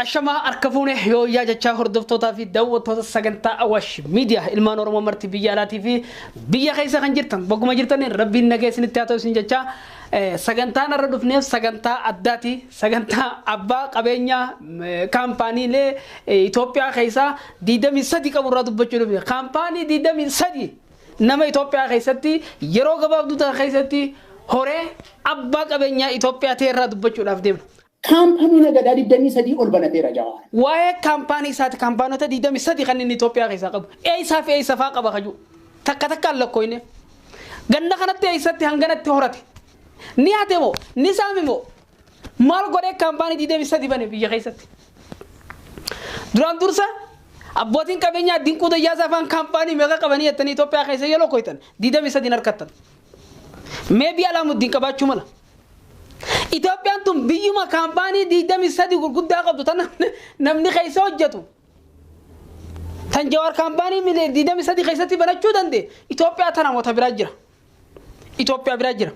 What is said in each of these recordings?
Ashamaa harka fuune yooyyaa jechaa hordoftootaa fi daawwattoota sagantaa Awaash Miidiyaa ilmaan Oromoo marti biyya alaatii fi biyya keessa kan jirtan bakkuma jirtan rabbiin nagee isinitti haa ta'u isin jechaa sagantaan irra dhufneef sagantaa addaati sagantaa abbaa qabeenyaa kaampaaniilee Itoophiyaa keessaa 23 qabu irraa dubbachuu dhufne kaampaanii 23 nama Itoophiyaa keessatti yeroo gabaabduu ta'e keessatti horee abbaa qabeenyaa Itoophiyaa ta'e irraa dubbachuudhaaf deemna. Kaampanii nagadaa 23 ol banateera Jawaar. Waa'ee kaampaanii isaati kaampaanota 23 kan inni Itoophiyaa keessaa qabu. Eessaa fi eessa fa'aa qaba kajuu. Takka takkaan lakkooyne. Ganna kanatti eessatti hanganatti horate. Ni hate moo ni saame moo maal godhee kaampaanii 23 bane biyya keessatti. Duraan dursa abbootiin qabeenyaa Dinquu Dayyaasaa afaan kaampaanii meeqa qabanii jettanii Itoophiyaa keessa yeroo koytan 23 harkattan. Mee biyya Alaamuddin qabaachuu mala. Itoophiyaan tun biyyuma kaampaanii 23 gurguddaa qabdu tan namni keessa hojjetu. Tan Jawaar kaampaanii 23 keessatti banachuu danda'e Itoophiyaa tana moota biraa jira. Itoophiyaa biraa jira.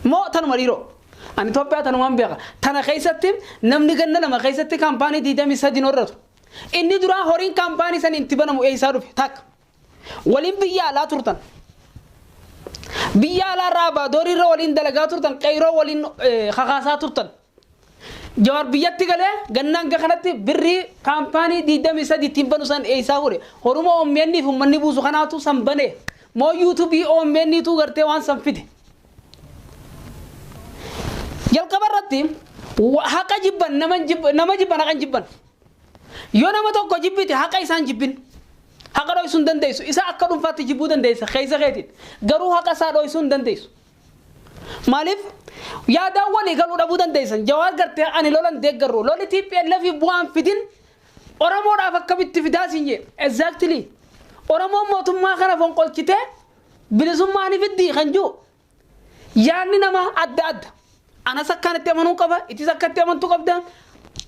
Moo tanuma dhiiroo. Ani Itoophiyaa tanumaan beeka. Tana keessatti namni ganna lama keessatti kaampaanii 23 horatu. Inni duraa horiin kaampaanii san itti banamu eessaa dhufe takka. Waliin biyya alaa turtan. Biyya alaa irraa abaadoorii irra waliin dalagaa turtan qeyroo waliin kakaasaa turtan. Jawaar biyyatti galee gannaan kanatti birrii kaampaanii 23 ittiin banu san eessaa fuudhe. Horuma OMN fi uummanni buusu kanaatu san bane. Moo yuutuubii OMN tu gartee waan san fide. Jalqaba irratti haqa jibban nama jibban haqa jibban. Yoo nama tokko jibbite haqa isaan jibbin. Haqa dhoksuu hin dandeessu. Isa akka dhuunfaatti jibbuu dandeessa keessa keetiin. Garuu haqa isaa dhoksuu hin dandeessu. Maaliif yaadaan walii galuu dhabuu dandeessan. Jawaar gartee ani lolan deeggarru. Loli TPLF bu'aan fidin Oromoodhaaf akkamitti fidaa siin jee. Exactly. Oromoon mootummaa kana fonqolchitee bilisummaa ni fiddii kan jiru. Yaadni nama adda adda. Anas akkaan itti amanuu qaba, itis akka itti amantuu qabda.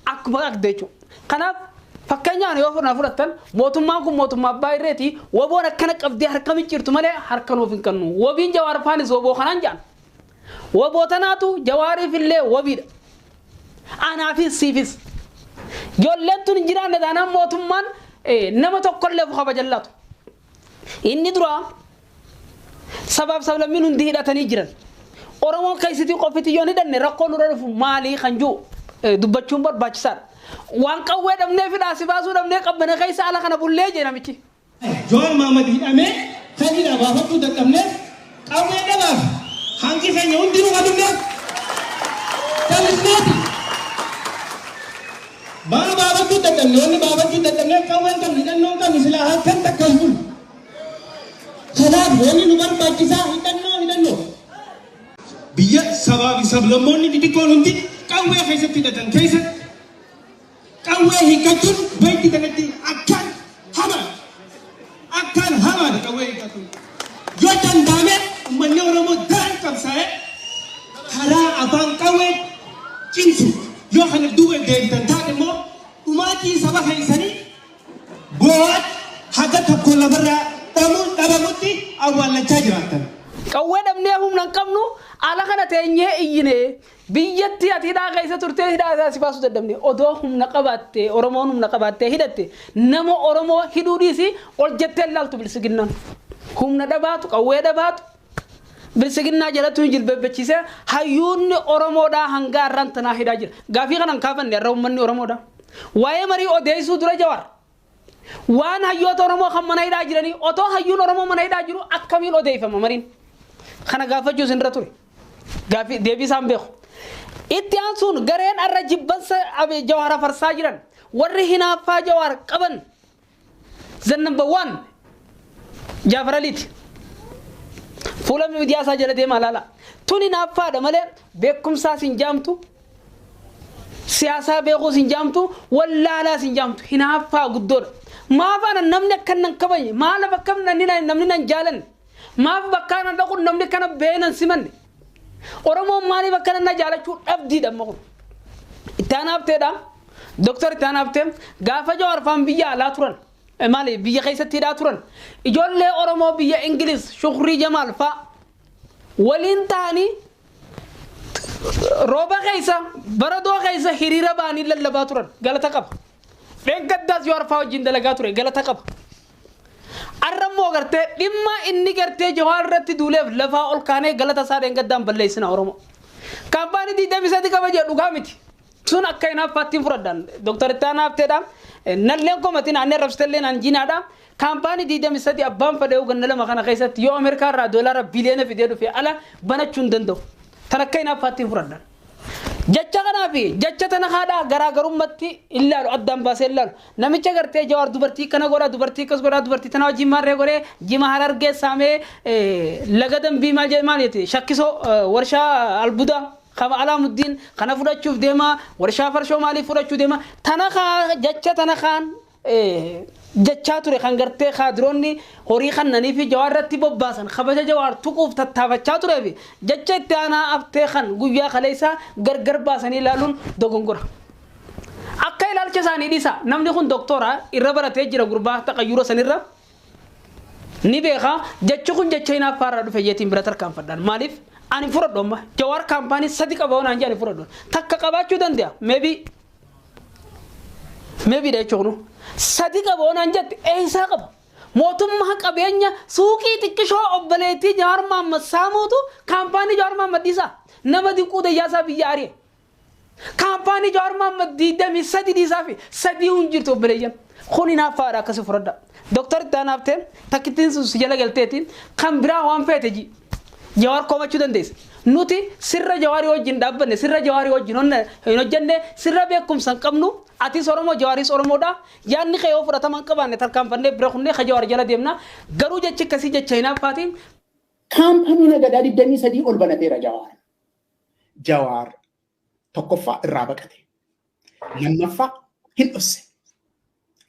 Akkuma adda jechuudha. Kanaaf fakkeenyaan yoo fudhattan mootummaan kun mootummaa abbaa irreeti waboon akkana qabdee harka micciirtu malee harka nuuf hin kennu. Wabiin Jawaar faanis waboo kanaan jedhan. Waboo tanaatu Jawaariif illee wabiidha. Anaafis siifis. Ijoolleen tun hin jiraanne taanaan mootummaan nama tokkollee of kabajallaatu. Inni duraa sabaaf sablammiin hundi hidhatanii jiran. Oromoon keessatti qofti yoo hidhanne rakkoo nurra dhufu maalii kan jiru dubbachuun barbaachisaadha. Waan qawwee dhabnee fidhaa si baasuu dhabnee qabbana keessa ala kana bullee jee namichi. Jawaar Mohaammed hidhamee kan hidhaa baafachuu dadhabneef qawwee dhabaaf hanqi keenya hundinuu qabinneef callisneeti. Maal baafachuu dadhabne wanni baafachuu dadhabneef qawween qabnu hidhannoon qabnu silaa halkan takka hin bulu. Kanaaf wanni nu barbaachisaa hidhannoo hidhannoo. Biyya sabaa fi sablammoonni xixiqqoon hundi qawwee keessatti hidhatan keessatti qawwee hiikkachuun bayti kanatti akkaan hamaa akkaan hamaadha qawwee hiikkachuun. Yoo danda'ame uummanni Oromoo daran qabsaa'ee karaa afaan qawwee cimsu yoo kana duuba deebitan taate immoo dhumaatii saba keessanii bu'aat haga tokko lafarraa dhabamutti awwaallachaa jiraatan. Qawwee dhabnee humna hin qabnu ala kana teenyee iyyine biyyatti ati hidhaa keessa turtee hidhaa isaa si baasuu dadhabne odoo humna qabaattee Oromoon humna qabaattee hidhatte nama Oromoo hidhuu dhiisi ol jettee ilaaltu bilisiginnaan. Humna dhabaatu qawwee dhabaatu bilisiginnaa jalatti hin jilbeebbachiisee hayyuunni Oromoodhaa hanga har'aan tanaa hidhaa jira. Gaafii kana hin kaafanne har'a uummanni Oromoodhaa. Waa'ee marii odeessuu dura Jawaar. Waan hayyoota Oromoo kan mana hidhaa jiranii otoo hayyuun Oromoo mana hidhaa jiru akkamiin odeeffama mariin. Kana gaafachuu isin irra ture. Gaafii deebii isaan beeku. Itti aansuun gareen har'a jibbansa Jawaar afarsaa jiran warri hinaaffaa Jawaar qaban the number one Jaafar Aliiti. Fuula miidiyaa isaa jala deemaa laala. Tun hinaaffaadha malee beekumsaas hin jaamtu. Siyaasaa beekuus hin jaamtu, wallaalaas hin jaamtu, hinaaffaa guddoodha. Maaf ana namni akka nan kabajne, maal bakka namni nan jaalanne, maaf bakka nan dhaqu namni kana bee nan simanne. Oromoon maaliif akka nan jaalachuu dhabdiidha amma kun. Itti aanaa hafteedha. Dooktar itti aanaa haftee gaafa Jawaar faan biyya alaa turan, maali biyya keessatti hidhaa turan. Ijoollee Oromoo biyya Ingiliz Shukrii Jamaal faa waliin ta'anii Rooba keessa baradoo keessa hiriira ba'anii lallabaa turan galata qaba. Dheengaddaas Jawaar fa'aa wajjin dalagaa ture galata qaba. Arrammoo gartee dhimma inni gartee Jawaar irratti duuleef lafaa ol kaanee galata isaa dheengaddaan balleessina Oromoo. Kaampaanii 23 qaba jedhu dhugaa miti. Sun akka hinaaffaattiin fudhadhaan. Dooktar Itti Aanaa Hafteedha. Nalleen komatiin aannan rabsitellee naan jiinaadha. Kaampaanii 23 abbaan fadhee ganna 2 kana keessatti yoo Ameerikaa irraa doolaara biliyoona fidee dhufe ala banachuu hin danda'u. Tan akka hinaaffaattiin fudhadhaan. Jecha kanaa fi jecha tana haadhaa garaagarummaatti ilaalu addaan baasee ilaalu. Namicha gartee Jawaar dubartii kana godha, dubartii akkas godha, dubartii tana wajjin maarree godhee jima Harargee saamee, laga dambii maal jedhe maal jette, shakkisoo warshaa albuudaa kama Alaamuddin kana fudhachuuf deema, warshaa farshoo maaliif fudhachuu deema, tana jecha tana kaan jechaa ture kan gartee kaadiroonni horii kannanii fi Jawaar irratti bobbaasan kabaja Jawaar tuquuf tattaafachaa turee fi jecha itti aanaa haftee kan guyyaa kaleessaa gargar baasanii ilaaluun dogongora. Akka ilaalcha isaanii dhiisa, namni kun doktora irra baratee jira, gurbaa taqayyura sanirra ni beeka. Jechi kun jecha hinaaffaarraa dhufe jeetiin bira tarkaanfadhaan. Maaliif ani fudhadhu? Amma Jawaar kaampaanii 3 qaba naan jedhani fudhadhu, takka qabaachuu danda'a, maybe dha jechuun 3 qaba naan jette eessaa qaba? Mootummaa qabeenya suuqii xiqqishoo obboleettii Jawaar Mahammad saamuutu kaampaanii Jawaar Mahammad dhiisaa, nama Dinquu Dayyaasaa biyya ari'e. Kaampaanii Jawaar Mahammad 23 dhiisaa fi 3 hin jirtu obboleeyyan. Kun hinaaffaadha, akkasii fudhadha. Dooktar Itti Aanaa Haftee takkittiin sun si jala galteeti, kan biraa waan feete ji. Jawaar komachuu dandeessa. Nuti sirra Jawaarii wajjin dhaabbanne, sirra Jawaarii wajjin hin hojjenne, sirra beekumsa hin qabnu. Atis Oromoo, Jawaaris Oromoodha. Yaadni kee yoo fudhatama hin qabaanne tarkaanfannee bira kunnee ka Jawaar jala deemna. Garuu jechi akkasii jecha hinaaffaatiin. Kaampanii nagadaa 23 ol banateera Jawaar. Jawaar tokkoffaa irraa baqate. Lammaffaa hin dhosse.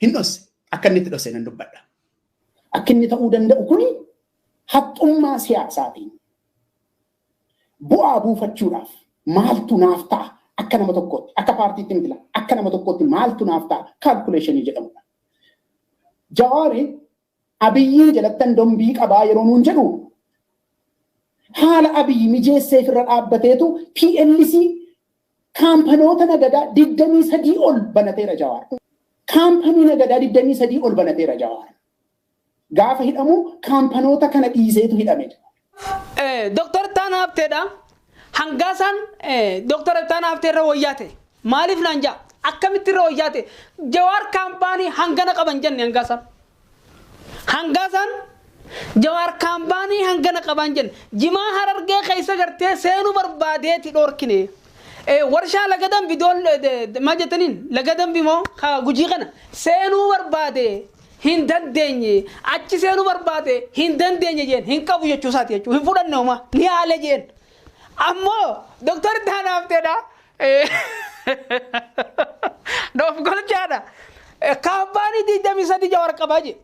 Hin dhosse. Akka inni itti dhosse nan dubbadha. Akka inni ta'uu danda'u kuni haxxummaa siyaasaatiin bu'aa buufachuudhaaf maaltu naaf ta'a akka nama tokkootti, akka paartiitti miti, akka nama tokkootti maaltu naaf ta'a calculation jedhamudha. Jawaari Abiyyiin jalattan dombii qabaa yeroo nuun jedhu haala Abiyyi mijeesseef irra dhaabbateetu PLC kaampanoota nagadaa 23 ol banateera Jawaar. Kaampanii nagadaa 23 ol banateera Jawaar. Gaafa hidhamu kaampanoota kana dhiiseetu hidhame. Dooktar Ittaanaa Hafteedha. Hangaasaan Dooktar Ittaanaa Haftee irra wayyaa ta'e. Maaliif naan jaa? Akkamitti irra wayyaa ta'e? Jawaar kaampaanii hangana qaban jenne hangaasaan. Hangaasaan Jawaar kaampaanii hangana qaban jenne. Jimaa Harargee keessa gartee seenuu barbaadeeti dhorkine. Warshaa laga dambi doon maal jettaniin, laga dambi moo Gujii kana seenuu barbaade hin dandeenye, achi seenuu barbaade hin dandeenye jeen, hin qabu jechuu isaati jechuu hin fudhanne, homaa ni haale jeen. Ammoo Dooktar Ittaanaa Hafteedha. Doof golchaadha. Kaampaanii 23 Jawaar qabaa jee.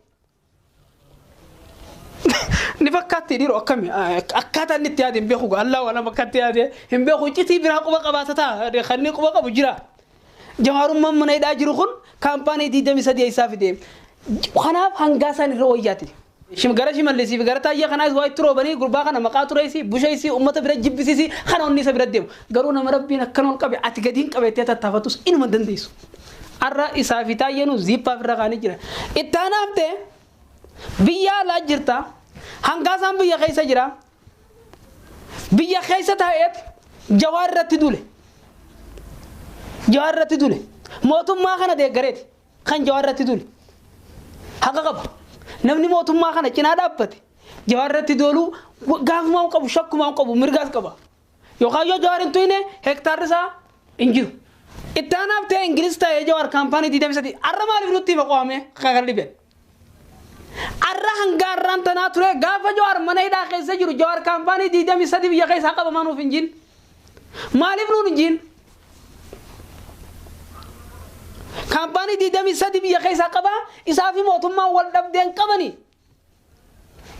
Ni fakkaatti dhiiroo, akkami akkaataa inni itti yaade hin beeku, Allah wala bakka itti yaade hin beeku, iccitii biraa quba qabaata ta'a, kan inni quba qabu jira. Jawaarummaan mana hidhaa jiru kun kaampaanii 23 eessaa fide? Kanaaf hangaasaan irra wayyaati. Gara Shimallisii fi gara Taayyee kanaas waa itti roobanii gurbaa kana maqaa tureessi, busheessi, uummata bira jibbisiisi, kana onni isa bira deemu. Garuu nama Rabbiin akkana ol qabe ati gadiin qabeettee tattaafatus inuma hin dandeessu. Har'a isaa fi Taayyeenuu ziippaaf irra kaanii jira. Itti aanaa haftee biyya alaa jirta. Hangaasaan biyya keessa jira. Biyya keessa taa'eet Jawaar irratti duule. Jawaar irratti duule. Mootummaa kana deeggareeti kan Jawaar irratti duule. Haqa qaba. Namni mootummaa kana cinaa dhaabbate Jawaar irratti duuluu gaafumaa hin qabu, shakkumaa hin qabu, mirgaas qaba. Yookaan yoo Jawaar hin tuyne hektaarri isaa hin jiru. Itti aanaaf ta'e Ingiliz ta'ee Jawaar kaampaanii 23 har'a maaliif nutti hima qo'ame kan dhibeen? Har'a hanga har'aan tanaa ture, gaafa Jawaar mana hidhaa keessa jiru Jawaar kaampaanii 23 biyya keessaa qaba nuuf hin jiin. Maaliif nuun hin jiin? Kaampaanii 23 biyya keessaa qaba, isaa fi mootummaan wal dhabdeen qabani.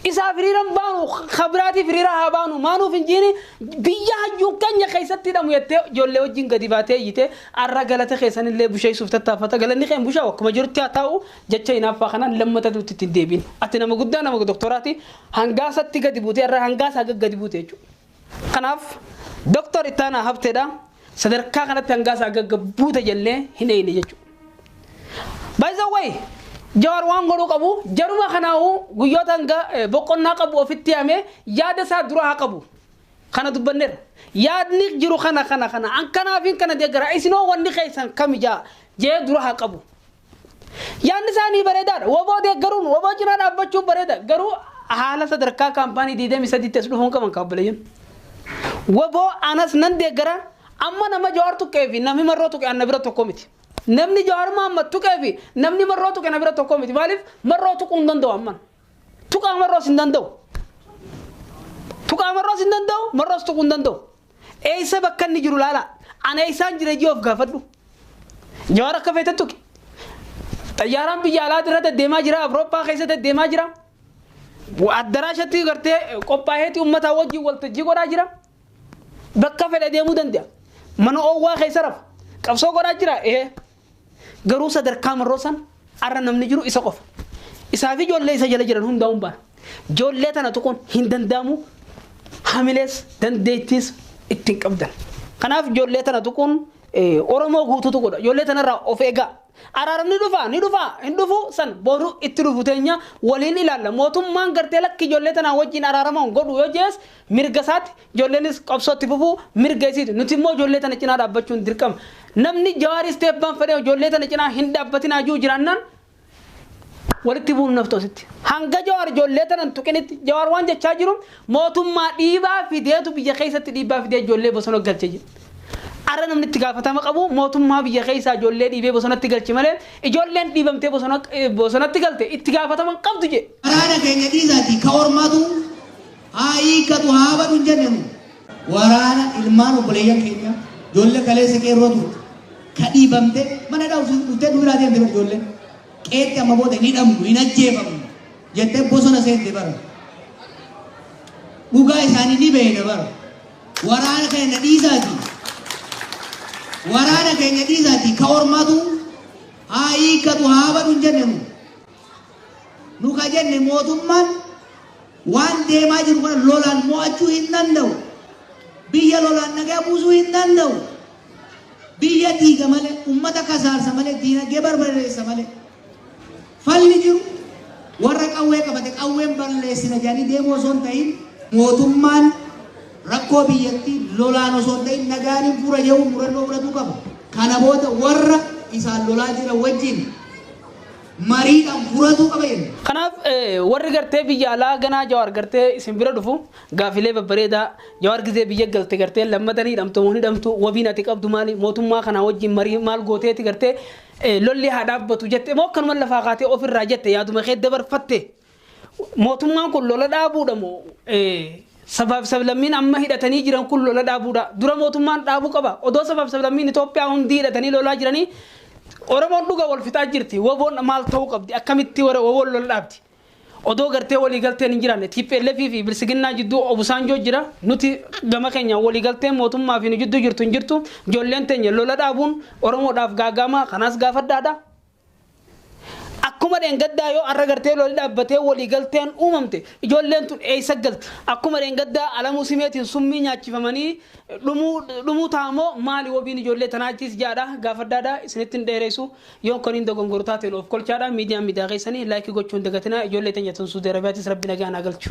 Isaaf hiriira baanu, kabiraatiif hiriira haa baanu, maanuuf hin jiini? Biyya hayyuun keenya keessatti hidhamu jettee ijoollee wajjin gadi baatee iyyite, har'a galata keessanillee busheessuuf tattaafata. Galanni keen bushaa akkuma jirutti haa taa'u, jecha hinaaffaa kanaan lammata nutti ittiin deebiin. Ati nama guddaa, nama doktoraati, hangaasatti gadi buutee har'a hangaasaa gadi buute jechuudha. Kanaaf Doktor Ittaanaa Habteedha sadarkaa kanatti hangaasaa gaggabbuuta jennee hin eeyne jechuudha. By the way, Jawaar waan godhuu qabu jaruma kanaa'uu guyyoota hanga boqonnaa qabu ofitti yaamee yaada isaa dura haa qabu. Kana dubbanneerra. Yaadni jiru kana kana kana an kanaafin kana deeggara isinoo wanni keessan kamijaa jee dura haa qabu. Yaadni isaanii bareedaadha. Woboo deeggaruun woboo cinaa dhaabbachuun bareeda. Garuu haala sadarkaa kaampaanii 23 as dhufuun qaban kaabbilayyan. Woboo anas nan deeggara amma nama Jawaar tuqqee fi namni Marroo tuqqe anna bira tokko miti. Namni Jawaar Mahammad tuqee fi namni Marroo tuqe na bira tokko miti. Maaliif Marroo tuquu hin danda'u amman. Tuqaa Marroos hin danda'u. Tuqaa Marroos hin danda'u, Marroos tuquu hin danda'u. Eessa bakka inni jiru laala. Ana eessaan jira jee of gaafadhu. Jawaar akka feete tuqe. Xayyaaraan biyya alaa irra deddeemaa jira, Awurooppaa keessa deddeemaa jira. Addaraashatti gartee qophaa'eeti uummataa wajjin waltajjii godhaa jira. Bakka fedhe deemuu danda'a. Mana oowwaa keessa rafa. Qabsoo godhaa jira. Garuu sadarkaa Marroo san arra namni jiru isa qofa. Isaa fi ijoollee isa jala jiran hundaa'uun baana. Ijoollee tana tuquun hin danda'amu. Hamilees dandeettiis ittiin qabdan. Kanaaf ijoollee tana tuquun Oromoo guutuutu godha. Ijoollee tanarraa of eegaa. Araaramni dhufa ni dhufa hin dhufu san boru itti dhufu teenya waliin ilaalla. Mootummaan gartee lakki ijoollee tanaa wajjin araarama godhu yoo jees mirga isaati ijoolleenis qabsootti fufuu mirga isiiti. Nuti immoo ijoollee tana cinaa dhaabbachuun dirqama. Namni Jawaaris teebbaan fedhee ijoollee tana cinaa hin dhaabbatinaa jiru jiraannaan walitti bu'uun naftositti. Hanga Jawaar ijoollee tana hin tuqinitti Jawaar waan jechaa jiru mootummaa dhiibaa fideetu biyya keessatti dhiibbaa fidee ijoollee bosona galchee jira. Arra namni itti gaafatama qabu mootummaa biyya keessaa ijoollee dhiibee bosonatti galche malee ijoolleen dhiibamtee bosonatti galte itti gaafatama qabdu je. Waraana keenya dhiisaati ka ormaatu haa hiikkatu haa badu hin jenne nu. Waraana ilmaan obboleeyyan keenya ijoollee kaleessa qeerroo turte ka dhiibamte mana dhuftee nu biraa deemte bara ijoolleen. Qeetti amma booda hin hidhamnu hin ajjeefamnu jettee bosona seente bara. Dhugaa isaanii ni beekna bara. Waraana keenya dhiisaati. Waraana keenya dhiisaati ka ormaatu haa hiikkatu haa badu hin jenne nu. Nu ka jenne mootummaan waan deemaa jiru kana lolaan mo'achuu hin danda'u. Biyya lolaan nagaa buusuu hin danda'u. Biyya diiga malee, uummata kasaarsa malee, diinagdee barbadeessa malee. Falli jiru warra qawwee qabate qawween balleessina jedhanii deemuu osoo hin ta'in mootummaan rakkoo biyyattii lolaan osoo hin ta'in nagaan hin fura jedhu murannoo fudhatuu qaba. Kana booda warra isaan lolaa jiran wajjin mariidhaan furatuu qaba jenna. Kanaaf warri gartee biyya alaa ganaa Jawaar gartee isin bira dhufu gaafilee babbareedaa Jawaar gizee biyya galte gartee lammatanii hidhamtu moo hin hidhamtu wabiin ati qabdu maali mootummaa kanaa wajjin marii maal gooteeti gartee lolli haa dhaabbatu jette moo akkanuma lafaa kaatee ofirraa jette yaaduma kee dabarfatte mootummaan kun lola dhaabuudha moo sabaaf sablammiin amma hidhatanii jiran kun lola dhaabuudha dura mootummaan dhaabuu qaba odoo sabaaf sablammiin Itoophiyaa hundi hidhatanii lolaa jiranii Oromoon dhuga wal fixaa jirti woboon maal ta'uu qabdi akkamitti woboon lola dhaabdi odoo gartee walii galteen hin jiraanne TPLF fi Bilsiginnaa jidduu Obusaanjoo jira nuti gama keenya walii galteen mootummaa fi nu jidduu jirtu hin jirtu ijoolleen teenya lola dhaabuun Oromoodhaaf gaagaama kanaas gaafadhaadha. Akkuma dheengaddaa yoo arra gartee lolli dhaabbatee walii galteen uumamte ijoolleen tun eessa galti akkuma dheengaddaa Alamuu Simeetiin summii nyaachifamanii dhumuu taamoo maali wabiin ijoollee tanaachis jaadha gaafadhaadha isinitti hin dheeressu yoon kaniin dogongoru taateen of kolchaadha miidiyaan miidiyaa keessanii laayikii gochuun dagatinaa ijoollee teenya tun Suudi Arabiyaatis rabbi nagaan haa galchu.